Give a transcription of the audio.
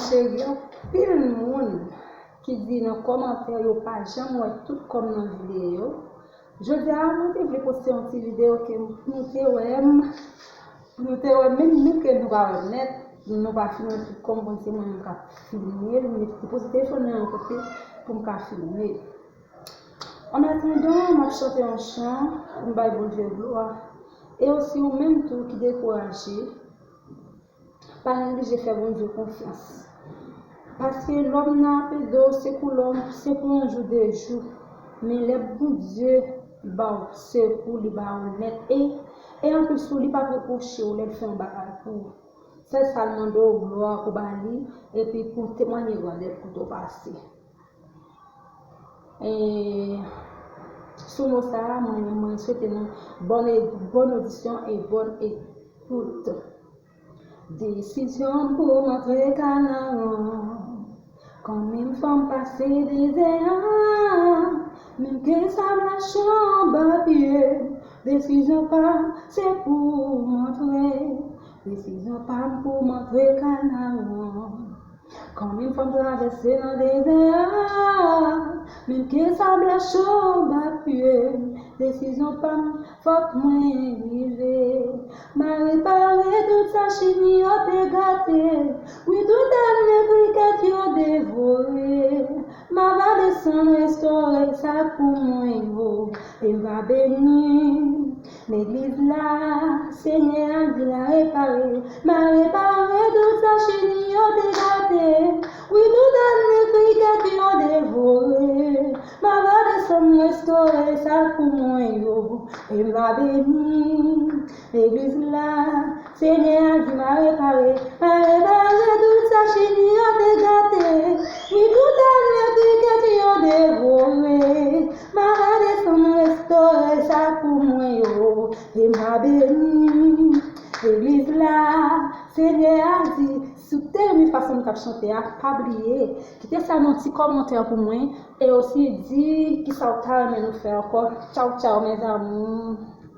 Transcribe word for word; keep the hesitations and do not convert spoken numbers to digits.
Cheri, anpil moun ki di nan kòmantè yo pa janm wè tout kòm nan videyo. Jodi a, mwen te vle poste yon ti videyo ke nou te wè m, nou te wè menm nou ke nou pa wè nèt, nou pa fin wè tout kòm, bon, se mwen menm k ap filme l, mwen te poze telefòn nan yon kote pou m ka filme. An atandan, m ap chante yon chan pou m bay Bondye glwa. E osi, ou menm tou ki dekouraje, pa neglije fè Bondye konfyans. Paske lòm nan ap ede w, sekou lòm, se pou yon jou, de jou. Men lè Bondye ba w sekou, li ba w nèt. E, e anplis tou, li p ap repwoche w lè l fè yon bagay pou ou. Sèl sa l mande w, glwa pou w ba li, epi pou w temwanye grandèt kote w pase. E sou mo sa a, mwen, mwen swete nou bòn, bòn odisyon e bòn ekout. Desizyon m pou m antre Kanaran. Kanmenm fò m pase dezè a, menm ke sab la cho anba pye m. Desizyon pa m, se pou m antre. Desizyon pa m pou m antre Kanaran. Kanmenm fò m travèse nan dezè a, menm ke sab la cho anba pye m. Desizyon pa m, fòk mwen rive. M a repare tout sa chini yo te gate. Wi, tout ènmi krikèt yo devore. M a va desann restore sa k pou mwen yo. E m va beni legliz la. Senyè a di m a repare. M a repare tout sa chini yo te gate. Wi, tout ènmi krikèt yo devore. M a va desann restore sa k pou mwen yo. E m va beni legliz la. Senyè a di m a repare, m a repare tout sa chini yo te gate. Wi, tout ènmi krikèt yo devore. M a va desann restore sa k pou mwen yo. E m a beni legliz la. Senyè a di, si w te renmen fason m t ap chante a, pa bliye, kite sa nan ti kòmantè pou mwen. E osi di kisa w ta renmen nou fè ankò. Tchaw, tchaw, mes amours.